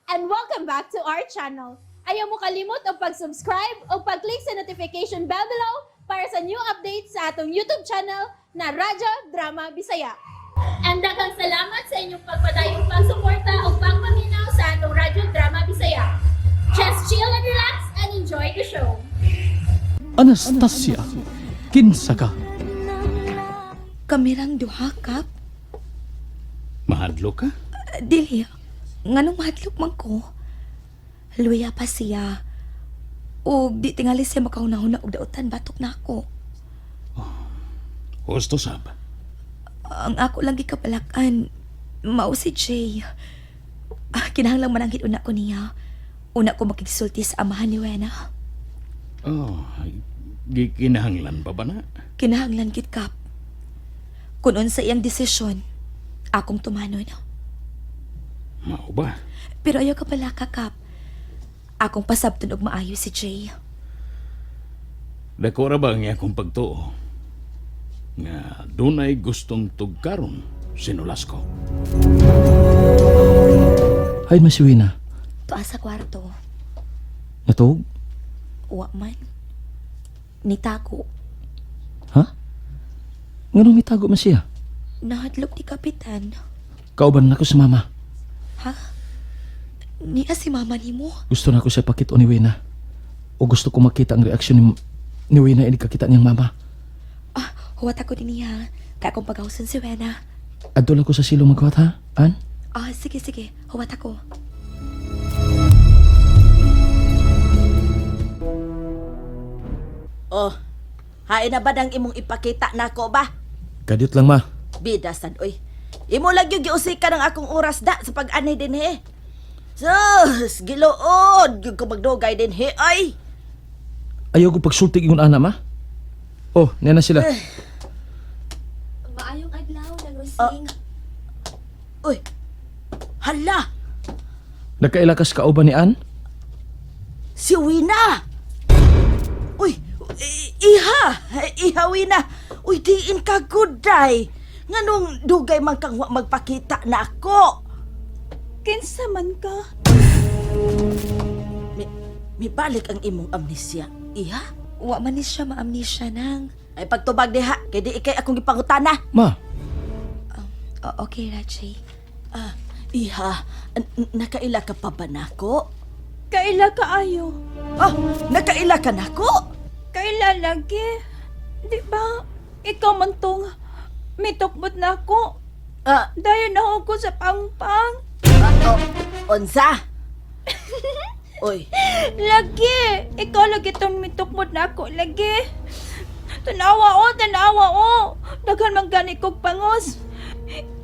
And welcome back to our channel. Ayaw mo kalimot og pag-subscribe o pag-click sa notification bell below para sa new updates sa atong YouTube channel na Radyo Drama Bisaya. And daghang salamat sa inyong pagpadayong pagsuporta o pagpaminaw sa atong Radyo Drama Bisaya. Just chill and relax and enjoy the show. Anastasia, kinsa ka? Kamirang duha, Kap. Mahadlo ka? Dili. Nganong mahadlok man ko? Luya pa siya. O di tingali siya makahuna-huna og dautan batok na ako. Husto sab. Ang ako lang gikapalakan, mao si Jay. Ah, kinahanglang mananghid una ko niya. Una ko makigsulti sa amahan ni Wena. Oh, gikinahanglan pa ba na? Kinahanglan gid, Kap. Kung unsa iyang desisyon, akong tumanon. Mao ba? Pero ayaw ka pala, Kap. Akong pasabton og maayo si Jay. Dako ra ba ang akong pagtuo? Nga dunay gustong tugkaron sinulas ko. Hay man si Wina. Tuwa sa kwarto. Natuog? Wa man. Nitago. Ha? Nganong mitago man siya? Nahadlok ni Kapitan. Kauban na ko sa mama. Ha? Niya si mama nimo? Gusto na ko siya pakit ni Wina. O gusto ko makita ang reaksyon ni Wina ini kakita niyang mama. Ah, huwat ako din niya. Kaya akong pagawsan si Wena. Adto lang ko sa silong maghuwat ha? An? Ah, sige, sige. Huwat ako. Oh, hain na ba dang imong ipakita nako ba? Kadyot lang ma. Bida sad oy. Imo lang yung giusikan ang akong oras da sa pag-ani dinhi. Sus, giluod gyud ko magdugay dinhi ay. Ayaw ko pagsultig ingon ana ma. Oh, niya na sila. Maayong adlaw ng Rosing. Uy. Hala, Nagkaila kas kauban ni An? si Wina. Uy, iha, iha Wina. Uy, diin ka guday. Nganong dugay man kang wa magpakita na ako. Kinsa man ka? Mi balik ang imong amnesia. Iha? Wa man ni siya maamnesia nang. Ay pagtubag diha, kay di ikay akong gipangutana. Ma, Oh, okay, Rachi. Ah, iha, nakaila ka pa ba nako? Kaila ka ayo? Ah, nakaila ka nako? Kaila lagi? Di ba? Ikaw man tong mitukmot na ako. Ah, Dayon na ako sa pangpang. oh, unsa? Uy, Lagi! Ikaw lagi tong mitukmot na ako. Lagi! Tanawa o, tanawa o. Daghan man gani kog pangos.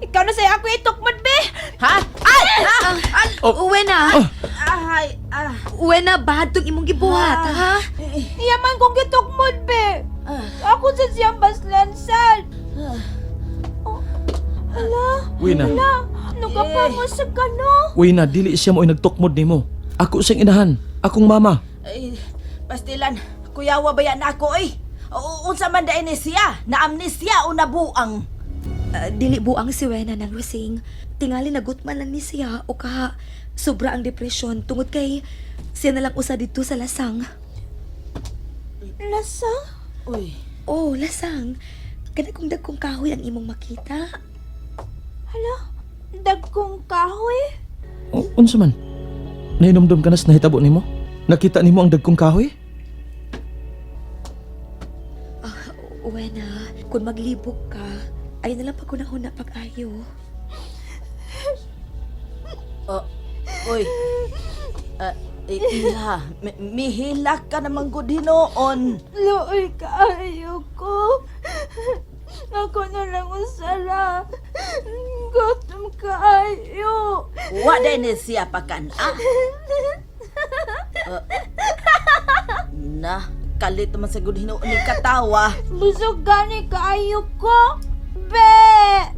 Ikaw na sa'yo ako itukmot, be! ha? Ay! Ah! Ay! Oh. Wena! Ay! Ah! Wena, bad tong imong gibuhat, ha? Iya man kong gitukmot, be! Ako sa siyang baslansan. Oh, hala, Wina. hala. Nagapangos sa kano. Wina, dili siya mo nagtukmod nimo. Ako siyang inahan. Akong mama. Ay, pastilan, kuyawa ba yan ako, ay? Unsa man dain ni siya? Na-amnesia o nabuang? Ah, dili buang si Wena ng Rosing. Tingali nagutman lang ni siya o kaha sobra ang depresyon tungod kay siya na lang usa dito sa lasang. Lasang? Uy, Oh, lasang. Kada kung dagkong kahoy ang imong makita. Hala, dagkong kahoy? O, unsa man? Nahinomdom ka na sa nahitabo nimo? Nakita nimo ang dagkong kahoy? Ah, Wena, kung maglibog ka, ay na lang pagkunahuna pag-ayo. oh, uy. Ah, iha, mihilak ka naman gud hinuon. Luoy kaayo ko. Ako na lang usara. Gutom kaayo. Wa day ni siya pakan ah. Na, kalit naman sa gud hinuon ni katawa. Busog gani kaayo ko. Be!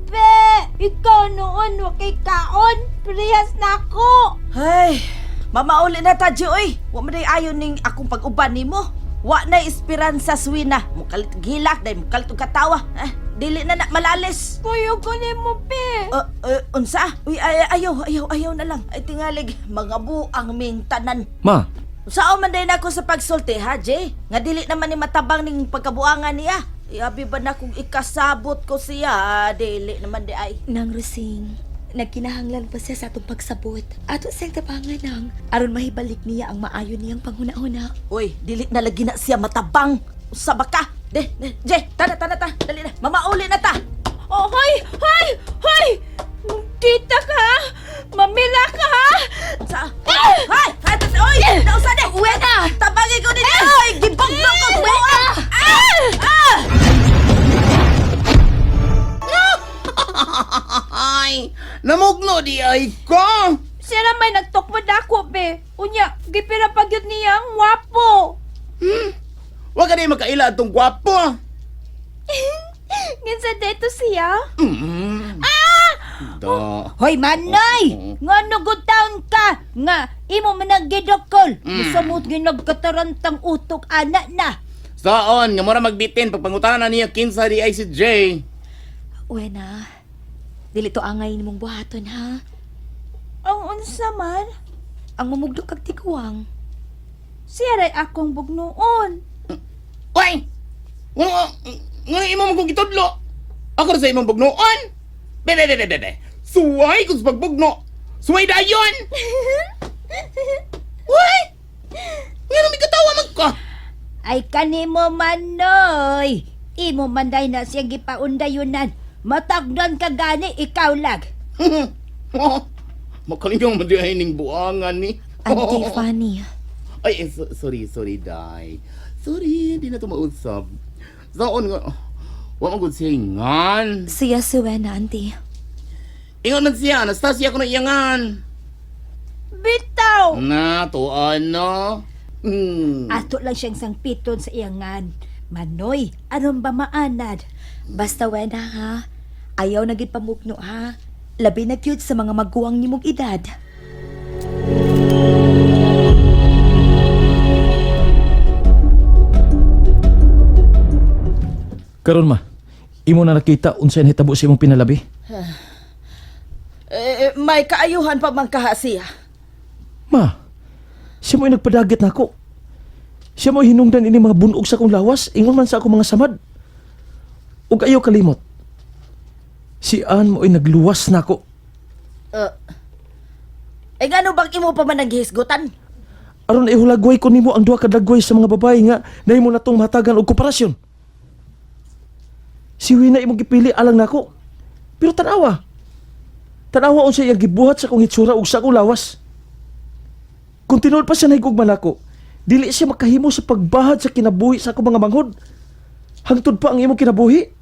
Be! Ikaw noon, wa kay kaon. Prehas na ako. Ay, mamauli na ta, Ji, oy. Wa man day ayon ning akong pag-uban nimo. Wa na esperanza suwina. Mukalit gilak day mukalit og katawa. Eh. Dili na na malalis. Kuyo ko ni mo, be. Unsa? Uy, ay, ayaw, ayaw, ayaw na lang. Ay, tingalig, mga buang ming tanan. Ma, Sao man din ako sa pagsulti, ha, Jay? Nga dili naman ni matabang ning pagkabuangan niya. Iabi ba na kung ikasabot ko siya, dili naman di ay. Nang Rosing, nagkinahanglan pa siya sa atong pagsabot. Ato siyang tabangan nang aron mahibalik niya ang maayo niyang panghuna-huna. Uy, dili na lagi na siya matabang. Usa ba ka? De, de, Jay, tana, tana, ta. Dali na, mamauli na ta. Oh, hoy! Hoy! Hoy! Tita ka, ha? Mamila ka, ha? Sa, ay, ay, ay, oy, nausa na. Uwi na. Tabangin ko nito. Ay, gibugno ko. Buang. Ah! Ah! Ay, namugno di ay ko. Siya na may nagtukmod ako, be. Unya, gipira pa gyud niya ang wapo. Wa ka di makaila atong gwapo. Ginsa dito siya? Ah! Da. Hoy, Manay! Nga nugod taon ka! Nga, imo man ang gidokol! Musamot ginagkatarantang utok, ana na! Saon nga mura magbitin pag pangutana niya kinsa di ay si Jay. Wena, dili to angay nimong buhaton ha. Ang unsa man, Ang mamugdo kag tiguang. siya ray akong bugnoon. Uy! Nga nga imo man kong gitudlo. Ako ra sa imong bugnoon. Be be be be be, be. Suway kung sa pagbugno. Suway dayon. Uy! Nga nang katawa man ka. Ay kanimo manoy! Imo man day na siya gipaundayunan. Matagnon ka gani, ikaw lag. Oh, Makalingaw man di ay ning buangan ni. Auntie Fanny, Ay, eh, sorry, sorry, Day. Sorry, di na to mausap. Saon nga, wa man gud siya ingan. siya si Wena, auntie. Ingon man siya, Anastasia ko na iyangan. Bitaw! Na, to ano? Ato lang siyang sangpiton sa iyangan. Manoy, aron ba maanad? Basta Wena ha, ayaw na gid pamugno ha. Labi na cute sa mga maguwang nimong edad. Karon ma, imo na nakita unsay nahitabo sa imong pinalabi. Eh, may kaayuhan pa man kaha siya. Ma, siya mo'y nagpadagit na ako. Siya mo'y hinungdan ini mga bunog sa akong lawas, ingon man sa akong mga samad. Ug ayaw kalimot. Si Ann mo'y nagluwas na ako. Eh, ngano bang imo pa man ang gihisgutan? Aron ihulagway ko nimo ang duha ka dagway sa mga babae nga nahimo natong mahatagan og komparasyon. Si Wina imong gipili alang nako. Pero tanawa. Tanawa unsa iyang gibuhat sa akong hitsura ug sa akong lawas. Kung tinuod pa siya nahigugma nako, dili siya makahimo sa pagbahad sa kinabuhi sa akong mga manghod. Hangtod pa ang imong kinabuhi.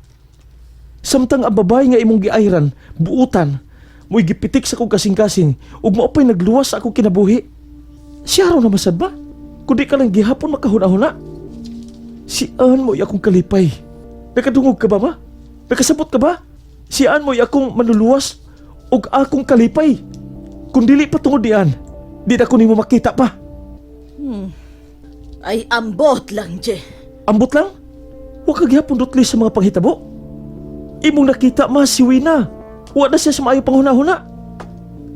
Samtang ang babae nga imong giayran, buutan, mo'y gipitik sa akong kasing-kasing ug mao pa'y nagluwas sa akong kinabuhi. Siya raw naman sad ba? Kundi ka lang gihapon makahuna-huna. Si Ann mo'y akong kalipay. Nakadungog ka ba ma? Nakasabot ka ba? Si Ann mo'y akong manluluwas ug akong kalipay. Kung dili pa tungod di Ann, di na ko nimo makita pa. Ay, ambot lang, Jay. Ambot lang? Wa ka gihapon dutli sa mga panghitabo. Imong nakita ma si Wina. Wa na siya sa maayo panghuna-huna.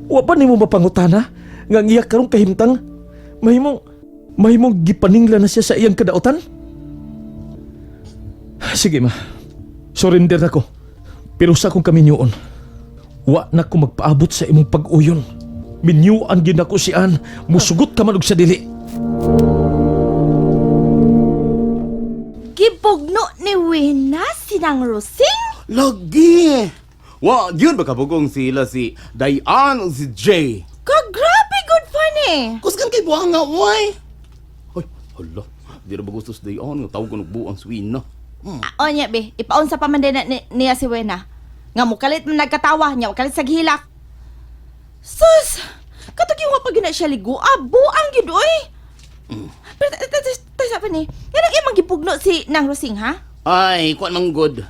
Wa ba nimo mapangutana nga ang iya karong kahimtang mahimong mahimong gipaningla na siya sa iyang kadautan? Sige ma. Surrender na ko. Pero sa akong kaminyuon, wa na ko magpaabot sa imong pag-uyon. Minyuan gyud nako si Ann. Musugot ka man og sa dili. Gibugno ni Wina sinang Rosing? Lagi! Wa, yun ba kabugong sila si Diane o si Jay? Kagrabe good funny! Kusgan kay buang nga, uy! Ay, hala. Di ra ba gusto si Diane? Nga tawag ko nagbuang si Wina. Ah, onya be, ipaunsa pa man din na, niya si Wena. Nga mukalit man nagkatawa, nya mukalit sa gihilak. Sus! Katog yung pa gina siya ligo, ah, buang gid oy. Pero ta sa pa ni, nganong imong gipugno si Nang Rosing ha? Ay, kuan man good.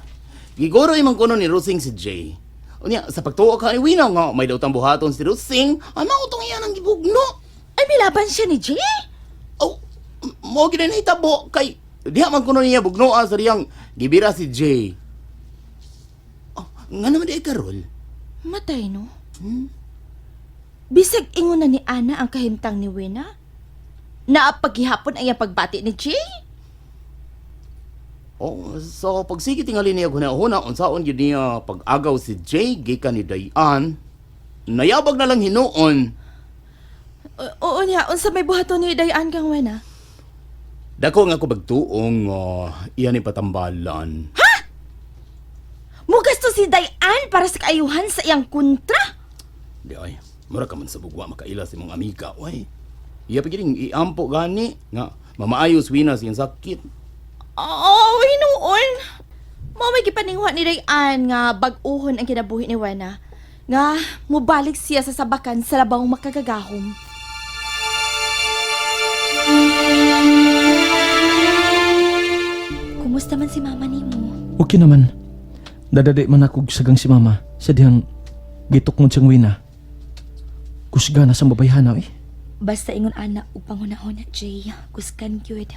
Giguro imong kuno ni Rusing si Jay. Unya, sa pagtuo ka ni Wina nga, may daw buhaton si Rusing, ay mautong iyan ang gibugno. Ay milaban siya ni Jay. Oh, mo gid na hitabo kay diha man kuno niya bugnoa sa diyang gibira si Jay. Nga naman di karol. Matay no? Bisag ingon na ni Ana ang kahimtang ni Wena. Naapaghihapon ang iyang pagbati ni Jay. Oh, so pagsige tingali niya huna-huna unsaon gyud niya pag-agaw si Jay gikan ni Dayan. Nayabag na lang hinuon. Oo niya, unsa may buhaton ni Dayan kang Wena? Dako nga ko pagtuong iya ni patambalan. Mugasto si Dayan para sa kaayuhan sa iyang kontra. Di ay, mura ka man sa bugwa makaila sa imong amiga, oy. Iya pa gyud iampo gani nga mamaayos wina sa iyang sakit. Oo, hinuon. Mao may gipaningwa ni Dayan nga bag-uhon ang kinabuhi ni Wena. Nga mubalik siya sa sabakan sa labang makagagahom. Kumusta man si mama nimo? Okay naman. Dadadi man ako sagang si mama sa dihang gitukmod siyang wina. Kusga na sa babayhana eh. Basta ingon ana ug panghunahuna, Jay. Kuskan gyud.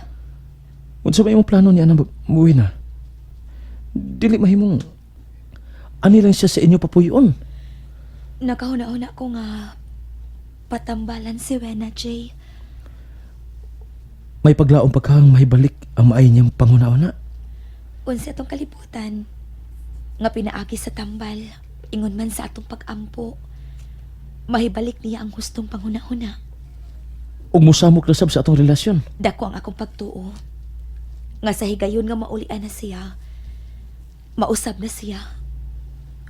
Unsa ba imong plano ni ana wina? Dili mahimong ani lang siya sa inyo papuyon. Nakahuna-huna ko nga patambalan si Wena, Jay. May paglaom pa kang mahibalik ang maay niyang panghuna-una. Unsa atong kalibutan nga pinaagi sa tambal, ingon man sa atong pag-ampo. Mahibalik niya ang hustong panghuna-huna. Ug mosamok na sab sa atong relasyon. Dako ang akong pagtuo. Nga sa higayon nga maulian na siya, mausab na siya.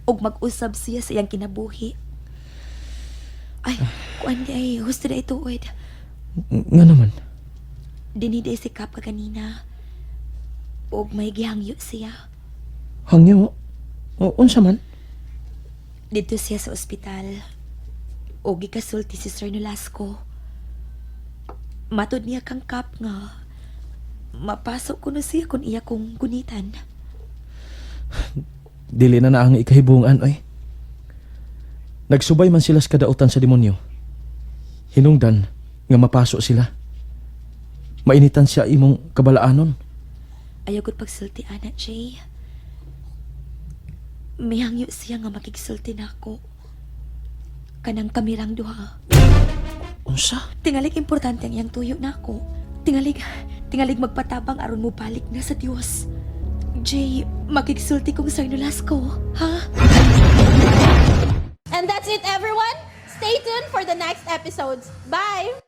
Ug mag-usab siya sa iyang kinabuhi. Ay, kuan di ay, husto na ituod. Nga naman. Dinhi si Kap kaganina. Ug may gihangyo siya. Hangyo. O, unsa man? Dito siya sa ospital. Ug gikasulti si Sir Nolasco. Matod niya kang Kap nga mapasok kuno siya kung iya kong gunitan. Dili na na ang ikahibungan oy. Nagsubay man sila sa kadautan sa demonyo. Hinungdan nga mapaso sila. Mainitan siya imong kabalaanon. Ayaw gud pagsulti ana, Jay. Mihangyo siya nga makigsulti nako. Kanang kamirang duha. Unsa? Tingalig importante ang iyang tuyo nako. Tingalig, tingalig magpatabang aron mo balik na sa Dios. Jay, makigsulti kong Sir Nolasco, ha? And that's it, everyone. Stay tuned for the next episodes. Bye!